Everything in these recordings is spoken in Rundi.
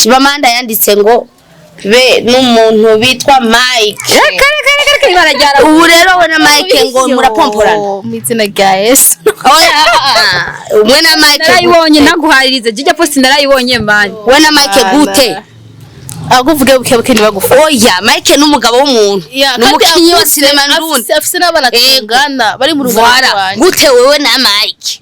Chimamanda yanditse ngo be n'umuntu bitwa Mike. Ibara ryara. Ubu rero we na Mike ngo murapomporana. Mu izina rya Yesu. Oya, umwe na Mike. Narayibonye, naguharirize jijya post, narayibonye man. We na Mike gute? Ahubwo uvuge buke buke ntibagufate. Oya, Mike n'umugabo w'umuntu, ni umukinyi wa sinema ndundi. Afise n'abana tungana bari mu rugano Voilà. rwanjye. Gute wewe na Mike?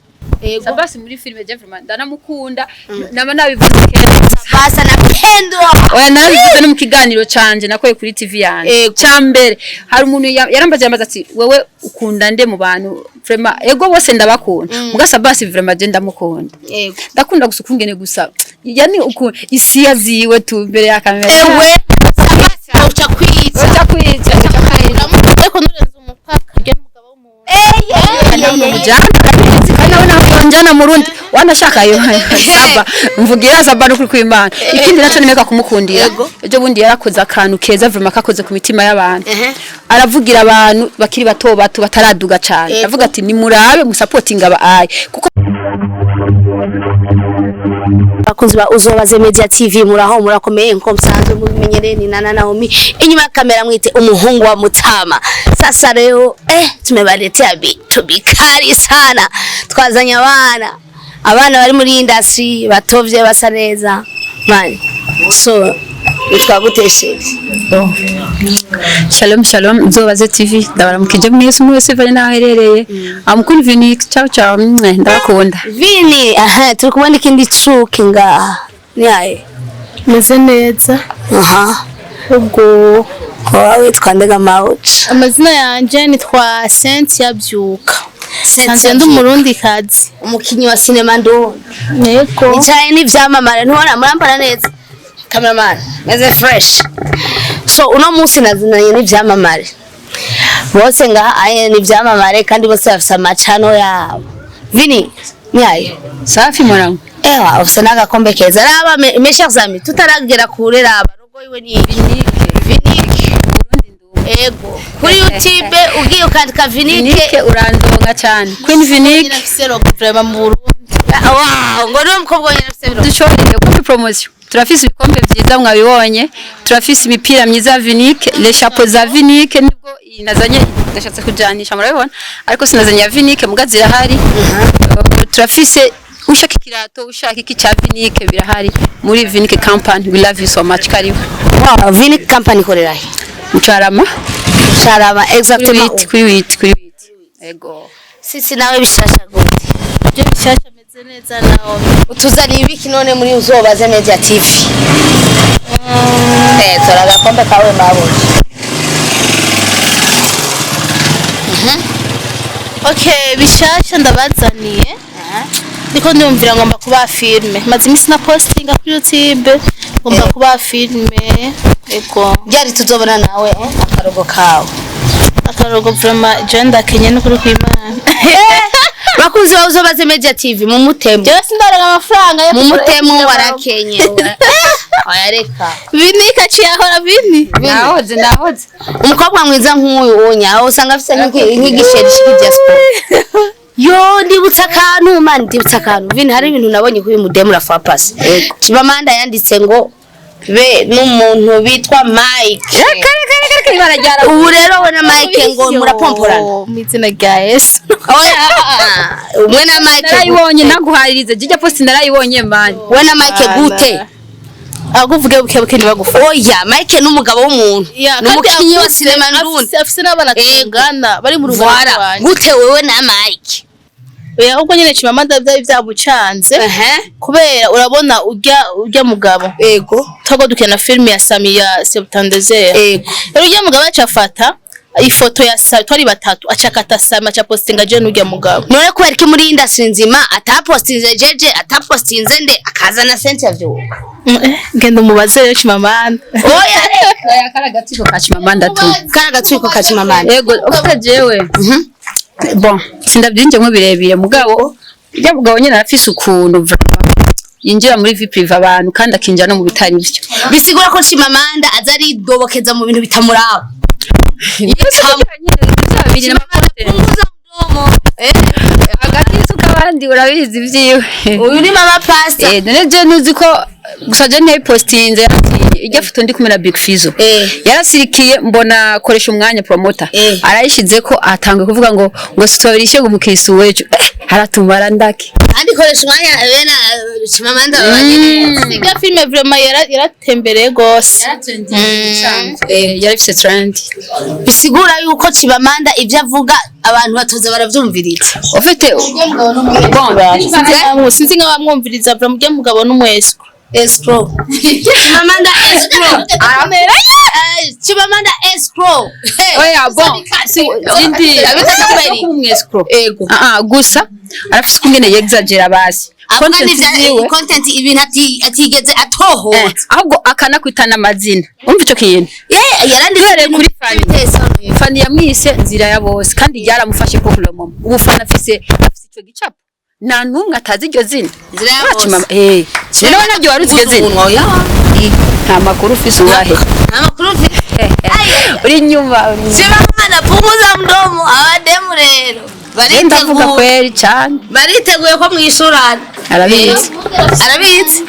Sabasi muri filime Jeffrey ndanamukunda, nama nabivuze kera. Basa na pendwa. Oya, narabivuze no mu kiganiro canje nakoye kuri TV yanje. Ca mbere hari umuntu yarambaje, yambaza ati: "Wewe ukunda nde mu bantu?" Vraiment, ego, bose ndabakunda, muga Sabasi vraiment je ndamukunda. Ndakunda gusa ukungene gusa yani uku isiya ziwe tu mbere ya kamera. Ewe Sabasi uca kwica. Uca kwica, uca kwica. Ariko nurenze umupaka ujya n'umugabo w'umuntu. Mujana arabizi kandi nawe naho yonjana mu rundi wanashaka yo saba mvugira saba no kuri kwimana. Ikindi naco nimeka kumukundira, ejo bundi yarakoze akantu keza vraiment kakoze ku mitima y'abantu. Aravugira abantu bakiri bato bato bataraduga cane. Aravuga ati: "Nimurabe musapotinga aba ayi," kuko Bakunzi ba Uzobaze Media TV, muraho, murakomeye? Nko msanzwe mubimenyereye, ni Nana Naomi inyuma ya kamera, mwite umuhungu wa Mutama. Sasa leo tumebaletea vitu bikali sana. Twazanye abana bari muri industry, batovye, basa neza man. So nitwa gute, chérie? Shalom shalom, Uzobaze TV, ndabaramukije mwese mwese bari naho herereye. Amukuni Vinix, ciao ciao, ndabakunda. Vini, aha turi kubona ikindi cuki ngaha, ni aye? Meze neza. Aha. Ubwo wowe witwa ndega mawuci? Amazina yanje nitwa Cynthia Byuka, sanzwe ndi umurundi kazi. Umukinyi wa sinema ndundi. Yego. Nicaye n'ivyamamare, ntubona murambara neza? Cameraman meze fresh. So uno munsi nazinanye n'ivyamamare bose ngaha aye, n'ivyamamare kandi bose bafise amacano yabo. Vini, niaye? Safi mwanangu. Ewa, ufise n'agakombe keza. Raba mes chers amis, tutaragera kure, raba rogo iwe ni Vinike. Ego, kuri YouTube ugiye ukandika Vinike. Vinike, urandonga cyane, Queen Vinike. Nyine afise logo vraiment mu Burundi. Wow, ngo niwe mukobwa wenyine afise logo. Dushoreye kuri promotion, turafise ibikombe vyiza mwabibonye, turafise imipira myiza ya Vinike, les chapeaux za Vinike. Nibwo iyi nazanye, ndashatse kujanisha, murabibona, ariko sinazanye ya Vinike muga zirahari. Turafise, ushaka ikirato, ushaka iki cya Vinike, birahari muri Vinike Company. We love you so much, karibu. Wow, Vinike Company ikorera he? Mucarama. Carama. Kuri Exactement. 8, kuri 8, kuri 8, ego. Sisi nawe bishasha gute? Ibyo bishyashya ameze neza nawe. Utuzaniye ibiki none muri Uzobaze Media TV? Tora agakombe kawe mabuja. Okay, bishasha ndabazaniye, niko ndumvira ngomba kuba filme, maze iminsi na postinga kuri YouTube, ngomba kuba filme, ego. Byari tuzobona nawe akarogo kawe? Akarogo vraiment je ndakenye n'ukuri kw'Imana. Bakunzi ba Uzobaze Media TV, mu mutemu. Jewe sindaronka amafaranga yo Mu kugura mutemu. akarogo. Warakenye, oya reka. Bini kaciye ahora bini. Nahoze, nahoze. Umukobwa mwiza nk'uyu unya aho usanga afise nk'igisheri c'iki diaspora. Yo, ndibutsa akantu man, ndibutsa akantu. Vini, hari ibintu nabonye kuri mudemu la fois passée. Chimamanda yanditse ngo be n'umuntu bitwa Mike. Ibara ryara. Ubu rero we na Mike ngo murapomporana. Mu izina rya Yesu. Oya, umwe na Mike. Narayibonye, naguharirize jijya post, narayibonye man. We na Mike gute? Ahubwo uvuge buke buke ntibagufate. Oya, Mike n'umugabo w'umuntu, ni umukinyi wa sinema ndundi. Afise n'abana tungana bari mu rugano Voilà. rwanjye. Gute wewe na Mike? Oya, ahubwo nyine Chimamanda byari byamucanze, kubera urabona urya mugabo twago dukina filime ya Sami ya Septandezere. Rero urya mugabo aca afata ifoto ya Sami, twari batatu, aca akata Sami, aca postinga je n'urya mugabo. None kubera ko muri industry nzima atapostinze jeje, atapostinze nde, akazana Cynthia Vyuka? Genda umubaze rero Chimamanda. Oya reka. Oya, kara gatiko ka Chimamanda tu. Kana gatwiko ka Chimamanda. Ego, ufite jewe bon, sindabyinjemo birebire, mugabo ujya mugabo nyine arafise ukuntu vraiment yinjira muri vie privée abantu kandi akinjira no mu bitari byo. Bisigura ko Chimamanda aza aridobokeza mu bintu bitamuraba. Bibiri n'amakote. Punguza mdomo. Hagati y'isuka abandi urabizi ibyiwe. Uyu ni mama pastor. None je nuzi ko Gusa je ntiyabipostinze, yaratinye. Ijya foto ndi kumwe na Big Fizzo yarasirikiye, mbona koresha umwanya promoter arayishize ko atanga kuvuga ngo situbabirishe ngo umukirisu wejo haratumara ndake. Kandi koresha umwanya bena Chimamanda babanye. Siga filime vraiment yaratembereye gose. Yarafise trend. Bisigura yuko Chimamanda ibyo avuga abantu batoza baravyumviriza. Ufite bon. Sinzi nk'abamwumviriza vraiment, ujya mugabo n'umweswa. Escrow. Chimamanda escrow. Chimamanda escrow. Oya, bon, sindi Abitaka kweli. Umwescro. Ego. Ah ah, gusa arafise ukungene yexagera basi. Avuga Content n'ivya ziwe. Content, ibintu atigeze atohoza. Ahubwo akanakwitana amazina, umva ico kintu. Yeah, yaranditse Duhereye ibintu kuri Fanny. biteye isoni. Fanny yamwise nzira ya bose kandi ryaramufashe ko kuri mama ubufana afise ico gicapo, nta numwe atazi iryo zina. Nzira ya Wacu bose. mama, rero nabyo wari uzi iryo zina? Umunwa, oya. Nta makuru ufise, ubahe? Nta makuru mfise. Uri inyuma, uri inyuma. Chimamanda, punguza mdomo, abademu rero. Je ndavuga Bariteguye. kweri cyane. Bariteguye ko mwishurana. Arabizi. Arabizi.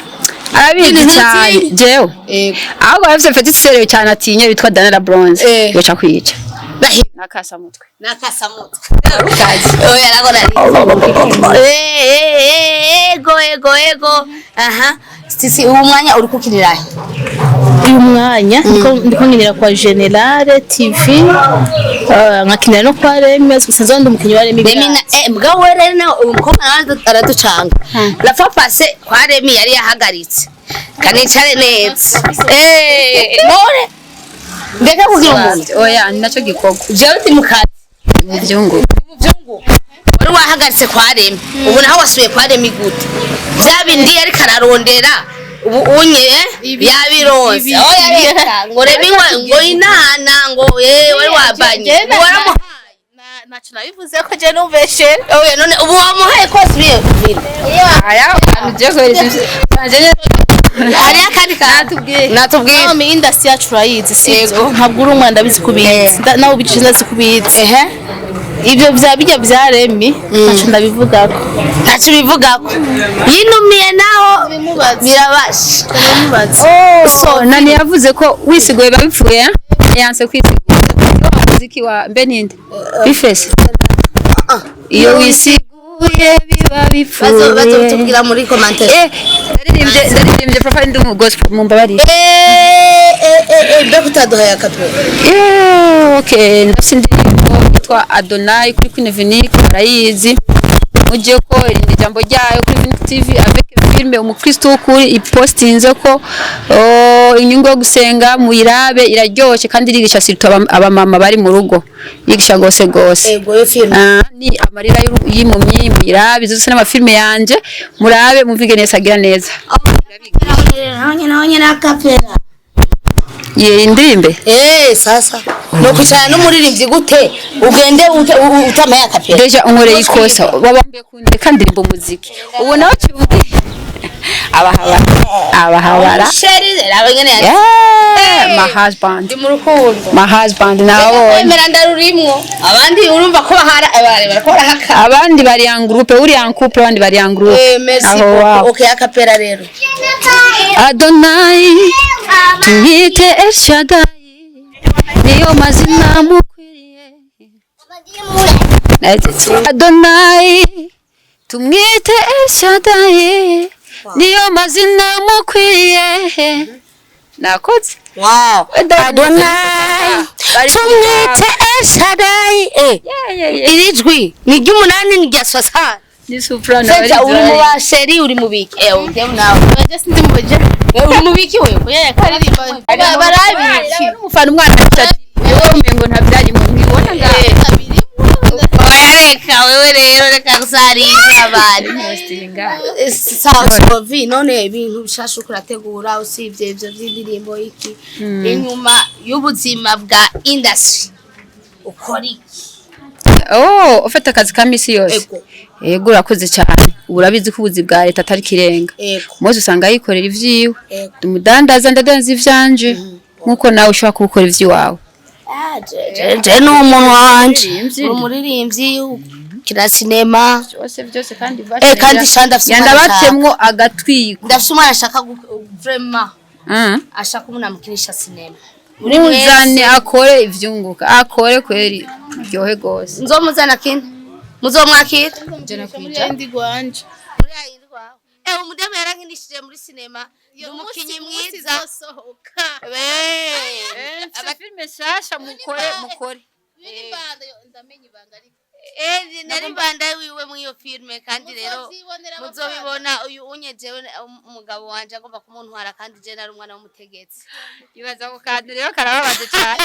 Arabizi Ibintu cyane. ntuzi. Jewe ahubwo arafise petit sérieux cyane, atinya bitwa Daniela Bronze. Yoca kwica. Rahim. Nakasa mutwe. Nakasamutwe. Oya, aragora. Ego, ego, ego. Aha. Sisi, uwo mwanya uri kukinira he? Uyu mwanya ndiko nkinira kwa Generale TV, nkakinira no kwa Remy, gusa ndi umukinnyi wa Remy. Remy na mugabo we rero nawe umukobwa nawe araducanga. La fois passée kwa Remy yari yahagaritse. Kanicare neza. None ndeka kugira umuntu. Oya, ni nacyo gikorwa. Jewe ndi mukazi. Mu byungu. Mu wari wahagaritse kwa Remy. Ubu naho wasubiye kwa Remy gute? Bya bindi yariko ararondera ubu unye yabironse. Oya, reka ngo Remy ngo inana ngo wari wabanye. Waramuhaye. Ntacyo nabivuze ko je numveshe. Oya, none ubu wamuhaye ko wasubiye vile. Aya ugiye kohereza ivyo Hariyo akandi kantu. Natubwiye. Natubwiye. Nawe industry yacu urayizi, sibyo? Yego. Ntabwo uri umwana, ndabizi kubizi. Nawe ubizi, ndazi kubizi. Ibyo bya bijya bya Remy ntacyo ndabivugako. Ntacyo bivugako. Yinumiye naho Bimubaze. birabasha. Bimubaze. So nani yavuze ko wisiguye biba bipfuye, yanse kwisigura wa muziki wa mbe ninde bifese, iyo wisiguye biba bipfuye. Bazotubwira muri commentaire. Ndaririmbye profile, ndi mu gospel, mumbabarire. Mbega utaduhaye akapera? Yeah, okay, ndafise indirimbo yitwa Adonai kuri Queen Vinic, barayizi. Mujye ko irindi jambo ryayo kuri Vinic TV avec filme umukristo w'ukuri ipostinze ko, oh, inyungu yo gusenga muyirabe, iraryoshe kandi irigisha surtout abamama bari mu rugo, yigisha gose gose. Ego, yo filme. Ah, ni amarira y'imumyi, muyirabe. Izo zose n'amafilme yanje, murabe mumvige neza, agira neza. Naho nyene akapera. Ye indirimbe. Sasa no kwicarana n'umuririmbyi gute ugende utamaye akapera? Déjà unkoreye ikosa, wabambiye kundeka ndirimba umuziki, ubu nawe kibuge abahabara abahabara. Chéri, raba nyene yari. Yeah, my husband. Ndi mu rukundo. My husband nabonye. Kwemera ndarurimwo, abandi urumva ko bahara abari barako barahaka. Abandi bari en groupe, uri en couple, abandi bari en groupe. Merci Aho beaucoup. wapo. Okay, akapera rero. Adonai tumwite El Shaddai, niyo mazina mukwiriye. Adonai tumwite El Shaddai, niyo mazina mukwiriye. Nakoze. Wow. Adonai tumwite El Shaddai. Iri jwi ni ry'umunani, ni rya soixante. Ni soprano. Sasa uri mu ba chéri, uri mu biki? Ujye nawe. Oya, sindi mu baje. Uri mu biki wewe? Oya, karirimba barabizi. Umufana umwana ati wowe umengo ntabyarimo, ntibona ngaho. Oya, reka wewe rero, reka gusarira abantu. Sawa, Sovi, none ibintu bishasha uriko urategura usibye ivyo vy'indirimbo, iki inyuma y'ubuzima bwa industry ukora iki? Oh, ufite akazi ka misi yose. Ego. Ego, urakoze cyane. Ubu urabizi ko ubuzi bwa leta atari kirenga. Ego. Mose usanga yikorera ivyiwe. Ego. Umudandaza, ndadanza ivyanje nkuko nawe ushobora kubukora ivy'iwawe. Ah, je ni umuntu wanje, uri umuririmbyi. gukina sinema. Byose byose kandi. Kandi shanda afise umwana. Yandabatemwo agatwiko. Ndafise umwana ashaka vraiment ashaka umuntu amukinisha sinema. Muri Muzane mwese. Akore ivyunguka, akore kweri, ryohe gose. Nzomuzana kine muzomwakira. Muri yindi gwanje. Muri ayindi wawe. Umudemu yarankinishije muri sinema, ni umukinyi mwiza. Usohoka. Filime shasha, mukore mukore. Ndamenya ibanga ariko. Nari mbanda wiwe muri iyo filme, kandi rero Muzozibonera. muzobibona. Uyu unye jewe umugabo wanje agomba kumuntwara, kandi je nari umwana w'umutegetsi. Ibaza ko kandi rero karababaje cyane.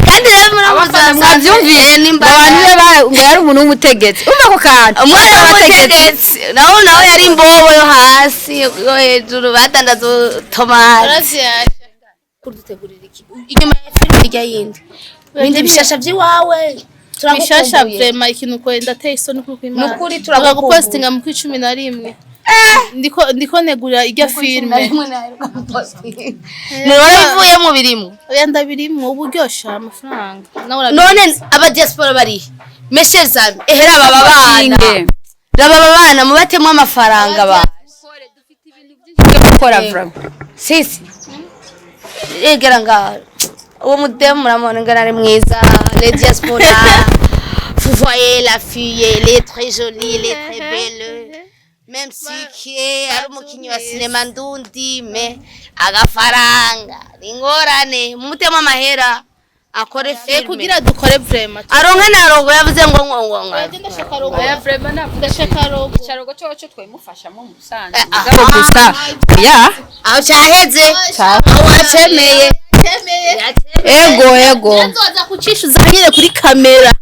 Kandi rero Abafana muramuza. mwavyumvise Nimba ngo abantu ngo yari umuntu w'umutegetsi, umva ako kantu. Umwana w'umutegetsi nawe yari imbobo yo hasi, yo hejuru badandaza utomati. Uravyasha. Kudutegurira iki inyuma ya filime irya yindi, ibindi bishasha vy'iwawe? Bishasha? Turagukumbuye. Vraiment, ikintu kwe ndateye isoni kuri kw'Imana. Nukuri turagukumbuye. Gupostinga mu 11 ndiko negura irya filme. None bivuye mu birimo? Oya, ndabirimwo, ubu uryosha amafaranga nawe urabizi. None aba diaspora bari, mes chers amis, ehera aba bana, raba aba bana mubatemo amafaranga ba. Byo gukora vraiment. Sisi egera ngaho, uwo mudemu muramubona ingana ari mwiza. Les diaspora, vous voyez la fille, elle est très jolie, elle est très belle, même si que ari umukinyi wa sinema ndundi, mais agafaranga ni ingorane. Mumutemo amahera akore filme. Kugira dukore vraiment. Aronke narongo yavuze ngo Ndashaka rogo. Oya, vraiment ntabwo. Ndashaka rogo. Icarogo coco twemufashamo mu busanzwe. Aha. Mugabo gusa ya Aho cyaheze, aho wacemeye. Ego ego. Nzoza kucishuza nyine kuri kamera.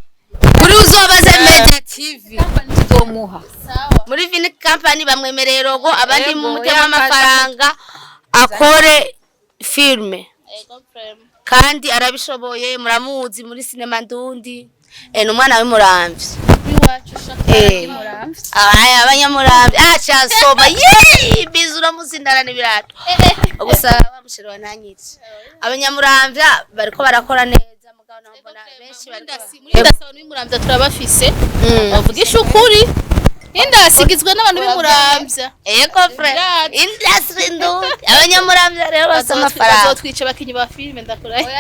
Kuri Uzobaze Media TV. Tuzomuha. Muri Vini Company bamwemereye rogo, abandi Ego, mu mutema yakata. amafaranga akore filme, kandi arabishoboye, muramuzi muri sinema ndundi. Ni umwana w'imuramvya. Aya abanyamuramvya aca soma yeee bizu uramuzi, n'ibirato gusa bamushiriwe ntanyice. Abanyamuramvya bariko barakora neza, mugabo naho mbona benshi bariko Muri indasi abantu b'imuramvya turabafise. Bavugisha ukuri, indasi igizwe n'abantu b'imuramvya. Ego frère, industry ndundi, abanyamuramvya rero bafise amafaranga. Bazotwica abakinyi ba filime, ndakurahiye.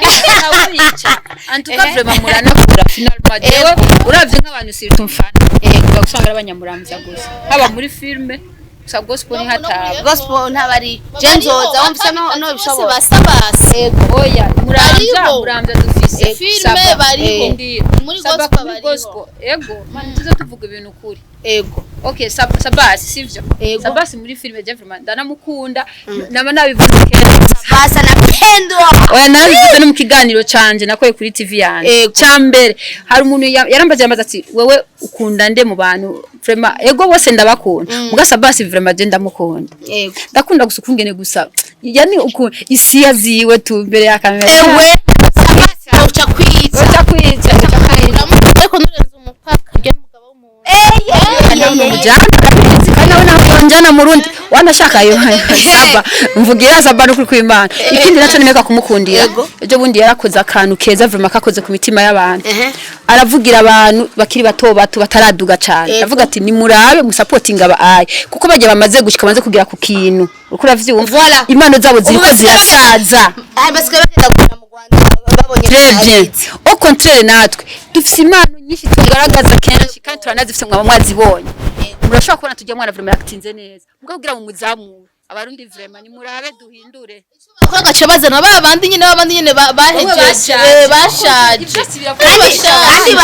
Antuka vraiment muranakura finalement. Jewe uravye nk'abantu surtout mfana, ego, usanga ari abanyamuramvya gusa, haba muri filme gusa, gospel ni hataba. Gospel ntabari, je nzoza wumvise no bishobora. Basabase. Oya, muramvya. Bariho. Muramvya dufise Filme Saba. bariho. Ndi Muri Saba gospel muri bariho. gospel, ego man, tuze tuvuga ibintu ukuri. Ego. Okay, Sabasi sivyo? Ego. Sabasi muri filme je vraiment ndanamukunda, nama nabivuze kenshi. Basa napendwa. Oya, nabivuze no mu kiganiro canje nakoye kuri TV yanje. Ego. Ca mbere hari umuntu yarambaje, yambaza ati: "Wewe ukunda nde mu bantu?" Vraiment, ego, bose ndabakunda, muga Sabasi vraiment je ndamukunda. Ego. Ndakunda gusa ukungene gusa yani uku isiya ziwe tu mbere ya kamera. Ewe Sabasi uca kwica. Uca kwica, uca kwica. Ariko nurenze umupaka urya mugabo w'umuntu. Mujana arabizi, kandi nawe nawe yonjana mu rundi wanashaka yo Saba, mvugira Saba no kuri kw'Imana. Ikindi naco nimeka kumukundira, ejo bundi yarakoze akantu keza vraiment kakoze ku mitima y'abantu. Aravugira abantu bakiri bato bato bataraduga cane, aravuga ati: "Nimurabe musapotinga aba ayi, kuko bajya bamaze gushika, bamaze kugera ku kintu." Uko uravyumva? Voilà. Impano zabo ziriko Ubu basigaye zirasaza. Ah, basigaye bagenda gukina mu Rwanda babonye. Très bien. Au contraire, natwe dufise impano nyinshi tugaragaza kenshi, kandi turanazifise, mwaba mwazibonye. Murashobora kubona tujya mwana vraiment yatinze neza, mugabo kugira ngo muzamure abarundi vraiment nimurabe duhindure. Kuko gace bazana ba bandi nyine, ba bandi nyine bahejeje. Bashaje. Kandi kandi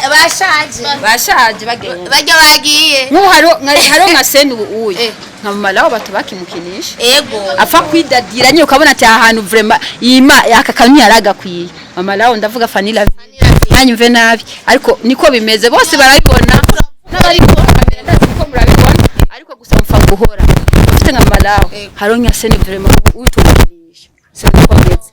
bashaje. Bashaje bagenda. Bajya bagiye. Nk'ubu hariho nka sene ubu uyu nka mama lawo bato bakimukinisha. Ego. Apfa kwidadira nyine, ukabona ati aha hantu vraiment yima aka kantu yaragakwiye mama lawo. Ndavuga Fanny Lavine, ntanyumve nabi, ariko niko bimeze, bose barabibona n'abari ku kamera, ndazi ko murabibona, ariko gusa mupfa guhora ufite nka mama lawo. Hariho nka sene vraiment ubu utumukinisha, sene uko ameze.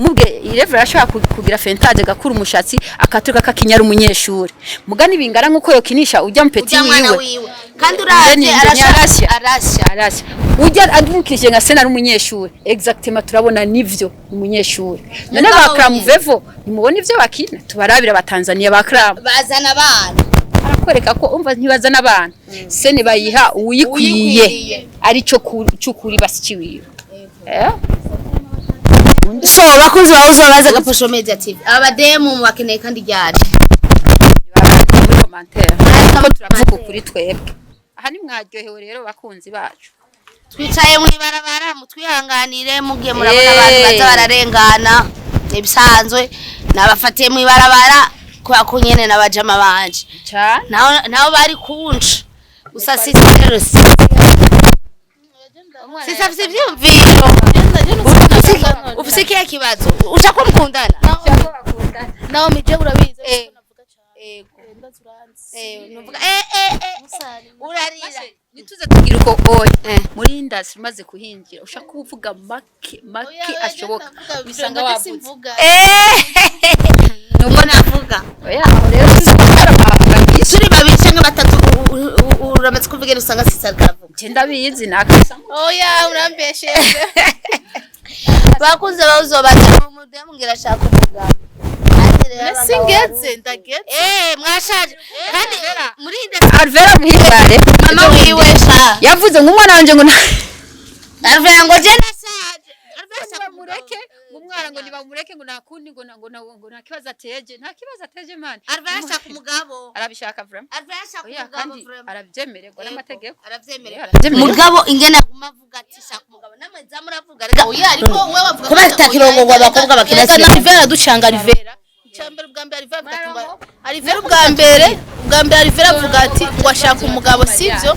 Umubwe irevra arashobora kugira feintage, agakura umushatsi, akatuka kakinyara umunyeshuri, mugani bingana nkuko yokinisha ujya mpeti Ujya mwana wiwe. Wiwe kandi uravye Ndeni arasha. Arasha. Arasha. Arasha ujya adumukirije nka scène ari umunyeshuri, exactement turabona nivyo umunyeshuri. None Mugabo ba Kramuvevo nimubona ivyo bakina, tubarabira abatanzania ba Kram. Bazana abana. Arakwereka ko umva ntibazana abana, scène bayiha uwuyikwiye. Uwuyikwiye. Arico cyukuri basikiwiwe eh. So bakunzi bawe uzobaza Gaposho Media TV, aba bademu bakeneye kandi ryari? Muri commentaire ko turavuga ukuri twebwe aha nimwaryohewe rero bakunzi bacu. Twicaye mw'ibarabara, mutwihanganire mugiye murabona abantu baza bararengana, ibisanzwe nabafatiye mw'ibarabara kubera ko nyene n'abajama banje cyane. Naho naho bari kunca gusa. Sisi rero sisi afise ivyiyumviro. Ufise ikihe kibazo? Ushaka ko mukundana? Nawe mije urabizi. Eh. Navuga cyane. Ego. Ndazi uranzi. Eh, nuvuga eh eh eh urarira. Nituze tugira uko oya. Eh. Muri industry umaze kuhinjira ushaka kuvuga make make ashoboka, usanga wavuze. Eh, nubwo navuga. Oya, aho rero tuzi gukora amagambo. Turi babiri canke batatu, uramaze kuvuga usanga sisi ariko aravuga. Je ndabizi nakasa. Oya, urambesheje. Bakunze bawuzobaza umudemu ngira ashaka umugabo. Nanjye rero abagabo Singeze ndageze. Eh, mwashaje kandi muri industry. Alvera Muhimbare. Mama wiwe sha. Yavuze ngo umwana wanje ngo Alvera ngo je nashaje. Alvera ashaka bamureke, ngo umwana ngo nibamureke, ngo nakundi ngo ngo ngo nta kibazo ateje, nta kibazo ateje man. Alvera ashaka umugabo. Arabishaka vraiment. Alvera ashaka Oya. umugabo. Kandi Vraiment. arabyemererwa n'amategeko. Aravyemererwa. Arabyemererwa. Mugabo ingene aguma avuga ati shaka umugabo, namwe zamuravuga rega. Oya, ariko wewe wavuga Kubera tutakirongorwa abakobwa bakina Erega na sinema. Rivera ducanga Rivera. Icyambere ubwa mbere Rivera avuga ati ngo Rivera ubwa mbere Rivera avuga ati ngo ashaka umugabo, sivyo?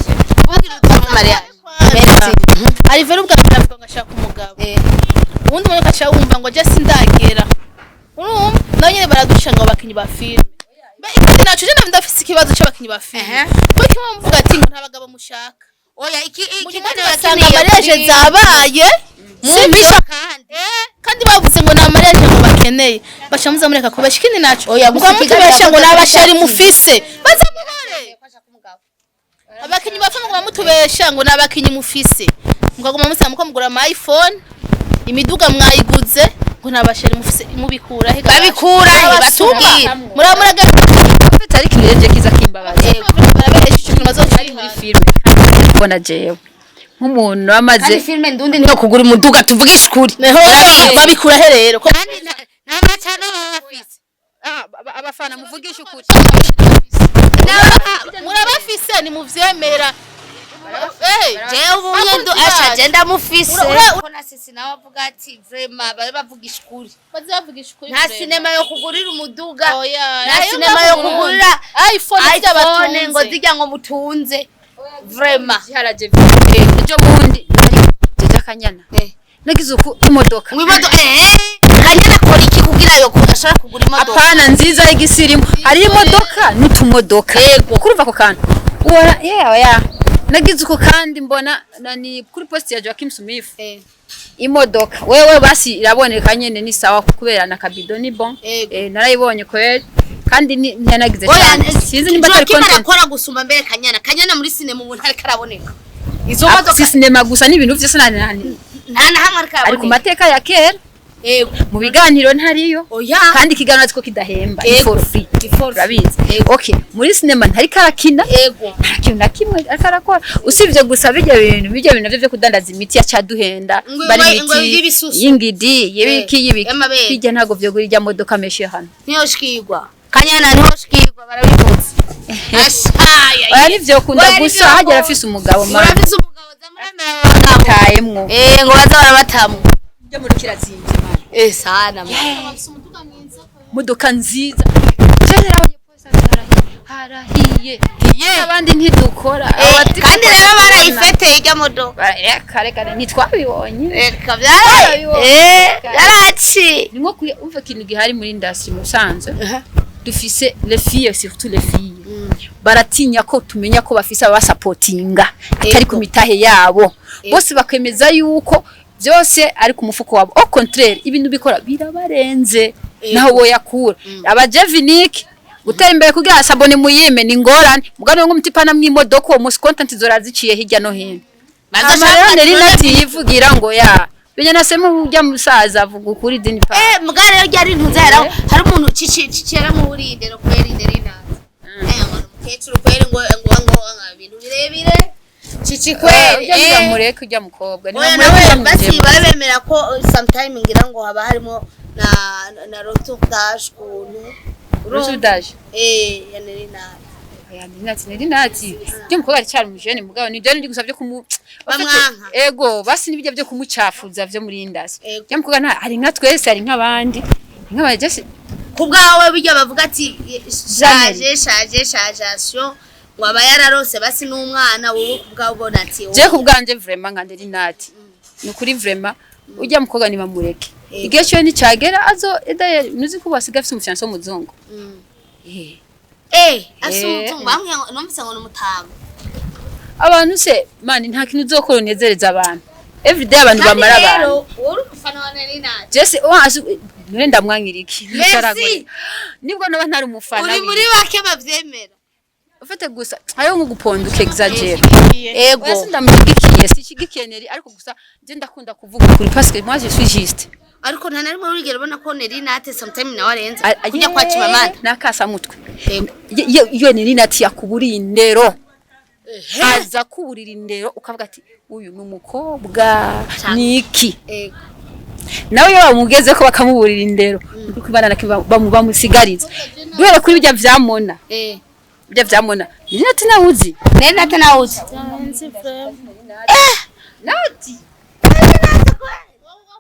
Maria. Merci. Rivera ubwa mbere avuga ngo ashaka umugabo. Ubundi umuntu akaca wumva ngo je sindagera. Urumva nawe nyene baraducanga abo bakinyi ba filime. Mbe ikindi naco, je ndafise ikibazo c'abakinyi ba filime. Kuko kimwe muvuga ati ngo nta bagabo mushaka. Oya, iki Mu iki gihe basanga mariage zabaye. Mumpisha kandi. Kandi bavuze ngo nta mariage ngo bakeneye, baca muza mureka kubesha. Ikindi naco, Oya, gusa muga mutubesha ngo ikiganiro nabashari mufise, baza muhore abakinyi bapfa, muguma mutubesha ngo nabakinyi mufise, mukaguma musaba muko mugura ama iPhone, imiduga mwayiguze, ngo nabashari mufise, mubikura he? Babikura he? Abasuma. Batubwire. Muramuraga. Ariko ikintu kiza kimbabaza Barabesha ikintu bazoca ari muri filime kandi kubona jewe nk'umuntu amaze Kandi filime ndundi niyo kugura umuduga, tuvugishe ukuri. Neho babikura he rero ko Kandi nta macano baba bafise. Abafana muvugisha ukuri. Murabafise nimuvyemera. Eh, Jewe ubu ndu asha je ndamufise. Ko na sisi nawe avuga ati vraiment bari bavugisha ukuri. Baze bavugisha ukuri. Nta sinema yo kugurira umuduga. Oya, nta sinema yo kugurira iPhone. iPhone ngo zijya ngo mutunze vraiment. Giharaje ejo bundi jeje akanyana nagize uku imodoka. Ngo imodoka, eh, kanyana akora iki kugira yo ashobora kugura imodoka? Apana nziza y'igisirimu, hari imodoka n'utumodoka. Yego. Kurumva ako kantu ubona yewe ya nagize uko kandi mbona nani kuri post ya Joaquim Smith. Imodoka wewe basi iraboneka nyene ni sawa kubera na kabido ni bon. Yego. Eh, narayibonye kweli kandi ntiyanagize Oya, cyane, sinzi nimba atari Joaquim content. arakora gusumba mbere kanyana. Kanyana muri sinema ubu ntariko araboneka izo Ah, modoka. Si sinema gusa n'ibintu vyose Nta na hamwe ariko ari ku araboneka. mateka ya kera. Yego. Mu biganiro ntariyo. Oya. Kandi ikiganiro ariko kidahemba ni Yego. for free. Ni for free. Urabizi. Yego. Okay, muri sinema ntariko arakina. Yego. Nta kintu na kimwe ariko arakora usibye gusa bijya bintu navyo vyo kudandaza imiti yacaduhenda. Ngo ngo y'ibisusu. Y'ingidi, y'ibiki, y'ibiki. Y'amabere. Bijya ntago vyogura ijya modoka menshi hano. Ntiyoshikirwa kanyana, ntiyoshikirwa, barabivutse. Ashaya. Oya, nivyo kunda Oya, gusa nivyo hagera kunda. afise umugabo mama. Urafise umugabo, zamuremera abagabo. Tayemwo. Eh, ngo baza barabatamwa. Byo muri kirazinze man. Eh, sana man. Modoka nziza. Je narabonye posta harahiye harahiye, abandi ntidukora. Eh, kandi rero barayifeteye ijya modoka. Kare kare ntitwabibonye. Reka byaraye, eh, byaraciye. Ni nko umva ikintu gihari muri industry musanze dufise les filles, surtout les filles baratinya ko tumenya ko bafise abasapotinga atari ku mitahe yabo, bose bakemeza yuko Byose ari ku mufuko wabo. Au contraire, ibintu bikora birabarenze naho boyakura. Aba Jevinic gutera imbere kugira sabone muyime ni ngorane, mugano nk'umutipana mw'imodoka uwo musi content zora ziciye hirya no hino. Amarero nari nati yivugira ngo ya benya nasema ujya musaza avuga ukuri dini pa. Muga rero ryari ntuzera hari umuntu cici cicera mu burindero kweri nderi nazi. Ngo umukecuru kweri ngo ibintu birebire cici kweri. Ujya mureke ujya mukobwa. Oya, nawe basi babe bemera ko sometime ngira ngo haba harimo na retour d'âge kuntu. Retour d'âge. Ya neri nazi. Oya, nari nati ujya mukobwa aracyari umujene, mugabo ni byo ndi gusa byo kumu Bamwanka. Ego, basi nibyo byo kumucafuza byo muri indasi. Ego. Ujya mukobwa nta ari nka twese, ari nk'abandi, nk'abandi just. Ku bwawe bijya bavuga ati shaje shaje shajation ngo aba yararose basi n'umwana, wowe ku bwawe ubona ati Je ku bwanje vraiment nka nderi nati ni ukuri, vraiment ujya mukobwa ni bamureke. Ego. Igihe cyo nicagera azo edaye nuzi ko basiga afise umufiancé w'umuzungu. Afise umuzungu bamwe numvise ngo ni umutama. Abantu se mani nta kintu uzokora unezereza abantu everyday, abantu Kandi bamara abantu. Rero wowe uri umufana wa Neri Nati. Jesse none ndamwankira iki? Merci. Nibwo naba ntari umufana Uri wiwe. muri bake bavyemera. Ufite gusa hariho nko guponda ukexagera. Ego. Oya, sindamushigikiye, sishigikiye Neri, ariko gusa je ndakunda kuvuga ukuri parce que moi je suis juste. Ariko nta na rimwe urigera ubona ko Neri Nati sometime nawe arenze kujya kwa Chimamanda? Nakasamutwe. Ego. Iyo Neri Nati yakuburiye indero, aza kuburira indero ukavuga ati uyu ni umukobwa niki. Ego. Nawe iyo bamugeze ko bakamuburira indero kuko ibana bamusigariza duhere kuri bijya vyamona. Bijya vyamona Neri Nati nawuzi. Neri Nati nawe uzi? Nati.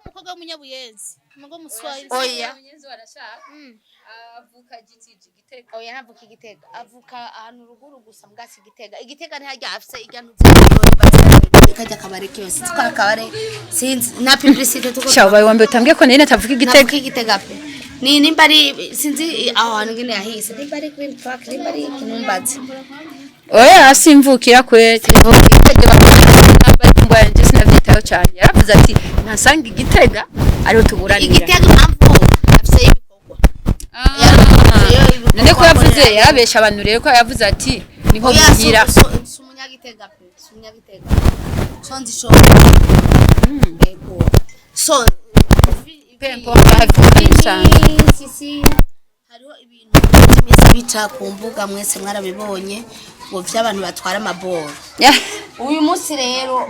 Umukobwa w'umunyabuyenzi, umukobwa w'umuswahili. Oya. Avuka Gitega. Oya, ntavuka Igitega, avuka ahantu ruguru gusa mbwasi Igitega. Igitega ntihajya afise ijya ntuzi kajya kabare kiwe, sinzi ko akabare, sinzi na publicité tuko. Sha, ubaye wambere utambwiye ko Neri Nati avuka Igitega. Ntavuka Igitega pe. Ni nimba ari sinzi aho hantu ngene yahise, nimba ari Green Park, nimba ari Kinumbazi. Oya, simvukira kweli Igitega yanje sinavyitaho cyane. Yaravuze ati ntasanga Igitega ariho tuburanira. Igitega impamvu afise ibikorwa. None ko yavuze yarabesha abantu rero, ko yavuze ati niho Oya, muhira. Si umunyagitega pe, si umunyagitega. So nzi co. Ego. So Peu importe ahavuka bisanzwe. Sisi hariho ibintu bimaze iminsi bica ku mbuga, mwese mwarabibonye, ngo vy'abantu batwara amaboro. Uyu munsi rero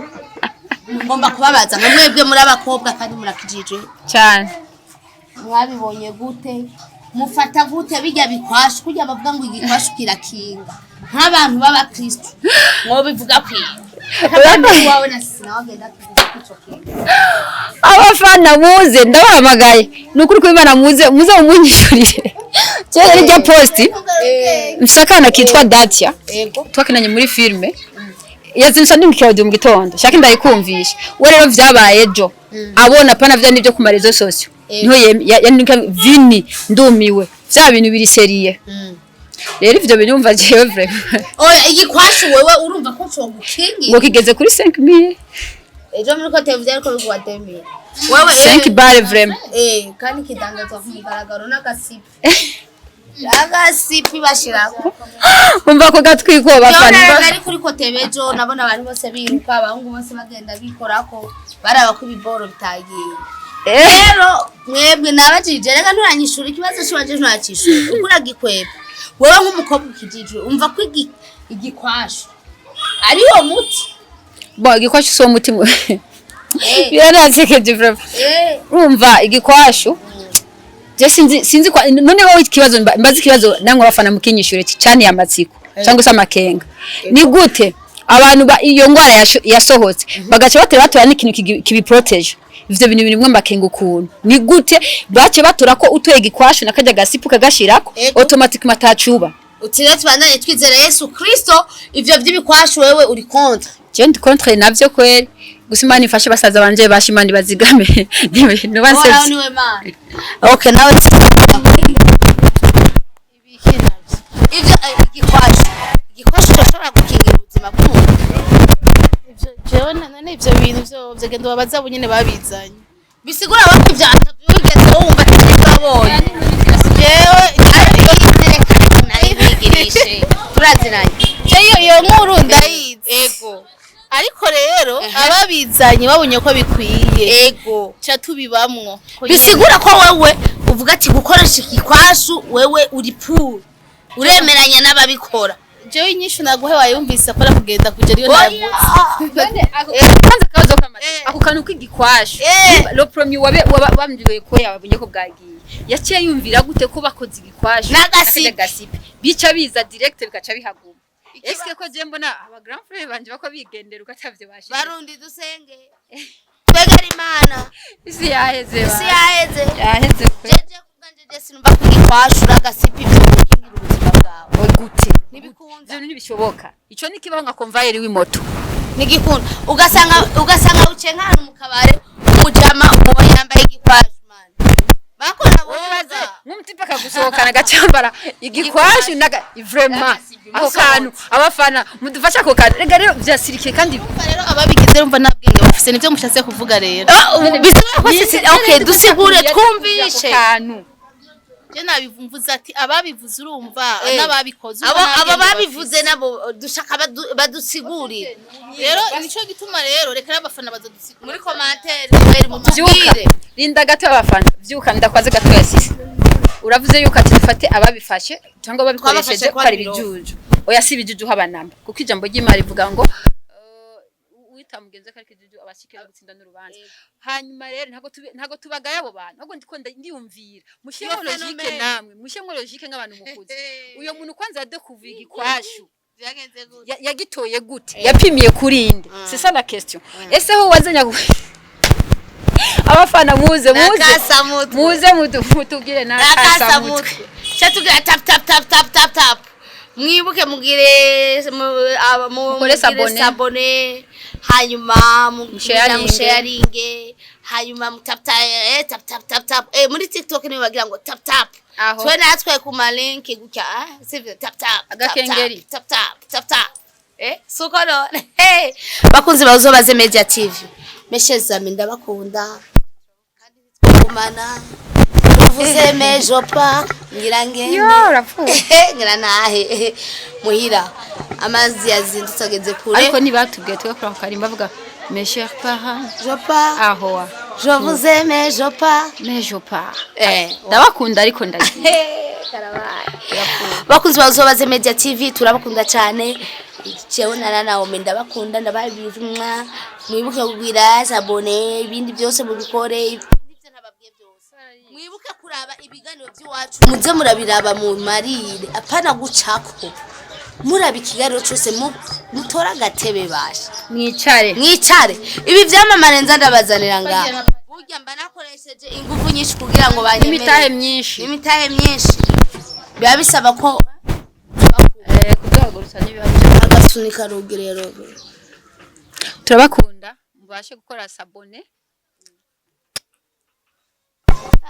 ngomba kubabaza nka mwebwe muri abakobwa kandi murakijijwe. Cyane. Mwabibonye gute? Mufata gute bijya bikwashu kurya bavuga ngo igikwashu kirakinga? Nk'abantu b'abakristo mwobivuga kwiga wawe na sisi nawe agenda tuvuga ko ico kintu. Abafana muze, ndabahamagaye, ni ukuri ko Imana, muze muze mumunyishurire. Kera rijya post mfise akana kitwa Datia. Ego. Twakinanye muri filme, yazindutse andungikira mu gitondo, shaka ndayikumvisha. We rero vyabaye ejo abona pana vya nibyo ku maréseaux sociaux, niho yandika vini ndumiwe, vya bintu biri sérieux. Rero ivyo bintu umva jewe vraiment. Oya, igikwashu wewe urumva ko cogukingira? Ngo kigeze kuri 5000. Ejo muri ko televiziyo ariko biguha 2000 wewe. 5 balles vraiment. Kandi kidandazwa ku mugaragaro n'agasipi agasipi bashirako. Umva ko gatwiko bafana. Nari kuri kote ejo nabona abantu bose biruka, abahungu bose bagenda bikorako baraba ko ibiboro bitagiye. Rero mwebwe nabajije, reka nturanyishura ikibazo ciwanje, nturakishura uko uragikweba. Wewe nk'umukobwa ukijijwe umva ko igikwashu ariwo muti? Bon, igikwashu si umuti, biranansekeje vraiment. Urumva igikwashu je sinzi kwa none wowe ikibazo mbaza ikibazo namwe abafana mukinyishure cyane amatsiko cyangwa se amakenga: ni gute abantu ba iyo ngwara yasohotse bagaca batera batora n'ikintu kibiprotège? Ivyo bintu birimwe amakenga ukuntu ni gute bace batora ko utoye igikwashu nakajya gasipu kagashirako automatiquement atacuba? Uti rero tubandanye twizera Yesu Kristo, ivyo vy'ibikwashu wewe uri contre? Je ndi contre navyo kweri, gusa Imana ifashe basaza banje basha, Imana ibazigame. Uhoraho Nubansevye. niwe Mana. Okay, nawe ivyo igikwashu coshobora gukingira ubuzima bw'umuntu? Ivyo jewe none None ivyo bintu vyo vyagenda babaza bo nyene babizanye. Bisigura ko ivyo atavyigeze wumva, atavyo. Jewe Ariko nabibigirishe, turaziranye. Je iyo nkuru ndayizi. Ariko rero ababizanye babonye ko bikwiye, ca tubibamwo. Bisigura ko wewe uvuga ati gukoresha igikwashu, wewe uri pour, uremeranya n'ababikora. Jewe inyishu naguhe wayumvise, akora kugenda kuja ariyo navuze. Kwanza akabazo k'amatsiko, ako kantu k'igikwashu, le premier wabe wambwiye ko yabonye ko bwagiye, yaciye yumvira gute ko bakoze igikwashu N'agasipi. N'agasipi bica biza direct bigaca bihaguma? Eske ko je mbona aba grand frère banje bako bigendera ugatavyo bashize. Barundi, dusenge, twegere Imana. Isi yaheze. Isi yaheze. Yaheze kwe. Jeje kubwanje, je sinumva ko igikwashu n'agasipi vyo gukingira ubuzima bwawe. Gute? Ntibikunda. Ivyo ntibishoboka, ico ni kibaho nka convoyeur w'imoto. Ntigikunda. Ugasanga uciye nk'ahantu mu kabare, umujama uwo yambaye igikwashu, man, bakora Ubaze boza. Nk'umutipe akagusohokana agacambara igikwashu naga vraiment ako kantu, abafana mudufasha ako kantu rega rero vyasirikiye kandi. Urumva rero ababigize, urumva nta bwenge bafise, nivyo mushatse kuvuga rero. Bisigura ko sisi, okay, dusigure twumvishe. Ako kantu. Je nabivuze ati ababivuze, urumva, n'ababikoze, Abo urumva nta abo bwenge. Babivuze nabo dushaka badusigurire. Rero nico gituma rero reka n'abafana bazadusigura. Muri commentaire kweri Vyuka. mutubwire. Rinda gato, abafana vyuka, ndakwaze gato ya sisi. Uravuze yuko ati dufate ababifashe cyangwa babikoresheje Twabafashe ko ari ko ari ibijuju. Oya, si ibijuju habanamba, kuko ijambo ry'Imana rivuga ngo uwita mugenzi we ko ari ikijuju abashikira gutsinda n'urubanza. Hanyuma rero ntago tubagaye abo bantu, ahubwo ndiko ndiyumvira mushyiremo Iyo logique. phénomène. Namwe mushyiremo logique nk'abantu mukuze. Uyo muntu kwanza yadekuvuye igikwashu Byagenze gute? Yagitoye gute? Yapimiye kuri inde? C'est ça la question. Ese ho wazanya abafana muze muze. Nakasamutwe. Muze mutubwire. Nakasamutwe. Nakasamutwe. Chatubwira tap tap tap tap tap tap. Mwibuke mugire Mukore mugire s'abonner. S'abonner, hanyuma Musharinge. musharinge, hanyuma mutap tap, tap tap tap tap, muri TikTok niwe bagira ngo tap tap. Aho. Twe natwe ku ma link gutya, sivyo? Tap tap tap. Agakengeri. Tap tap tap tap, suko none. Hey, bakunzi ba Uzobaze Media TV, mes amis, ndabakunda kandi twogumana. Uvuze mais je pars, ngira ngende. Yo urapfuye. Ngira nahe muhira, amazi yazindutse ageze kure. Ariko ntibatubwiye twe kuri ako karimba bavuga mes chers parents. Je pars. Aho wa. Je vous aime, je pars. Mais je pars. Ndabakunda ariko ndagiye. Karabaye. Bakunzi ba Uzobaze Media TV, turabakunda cyane. Jewe na Naomi ndabakunda, ndababirumwa. Mwibuke kugwira s'abonner, ibindi byose mubikore, ibyo ntababwiye byose. Mwibuke kuraba ibiganiro by'iwacu, muze murabiraba mu marire, apana gucako. Muraba ikiganiro cyose, mutore agatebe basha. Mwicare. Mwicare. Ibi vyamamare nza ndabazanira ngaha, burya mba nakoresheje ingufu nyinshi kugira ngo banyemere. N'imitahe myinshi. N'imitahe myinshi, biba bisaba ko Kuduhagurutsa n'ibibazo. Agasunika rugi rero. Turabakunda, mubashe gukora s'abonner.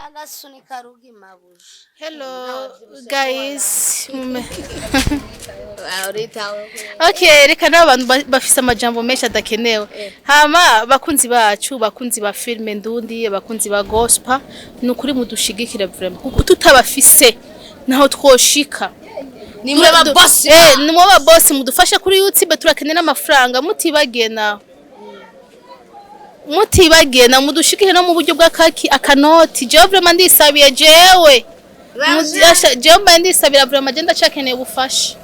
Agasunika rugi mabuja. Hello guys. Uritawe. Okay, reka n'abantu bafise amajambo menshi adakenewe. Hama bakunzi bacu, bakunzi ba filme ndundi, abakunzi ba gospel, ni ukuri mudushigikire vraiment, kuko tutabafise naho twoshika. Nimwe ba boss. Nimwe ba boss, mudufashe kuri YouTube, turakenera n'amafaranga, mutibagiye naho mutibagiye na mudushikire no mu buryo bw'akaki akanoti. Jewe vraiment ndisabiye, jewe jewe mbaye ndisabira vraiment, je ndacakeneye ubufasha,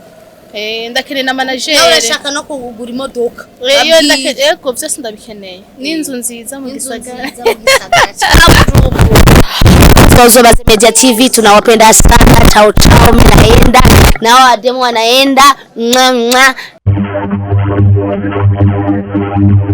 ndakeneye na manager. Nawe urashaka no kugura imodoka. Iyo Babwire. ndakeneye, ego, byose ndabikeneye, n'inzu nziza mu Inzu gisagara. nziza mu gisagara ca Bujumbura. Uzobaze Media TV, tunawapenda sana. Chao chao, mimi naenda nao wademu wanaenda. Mwa mwa.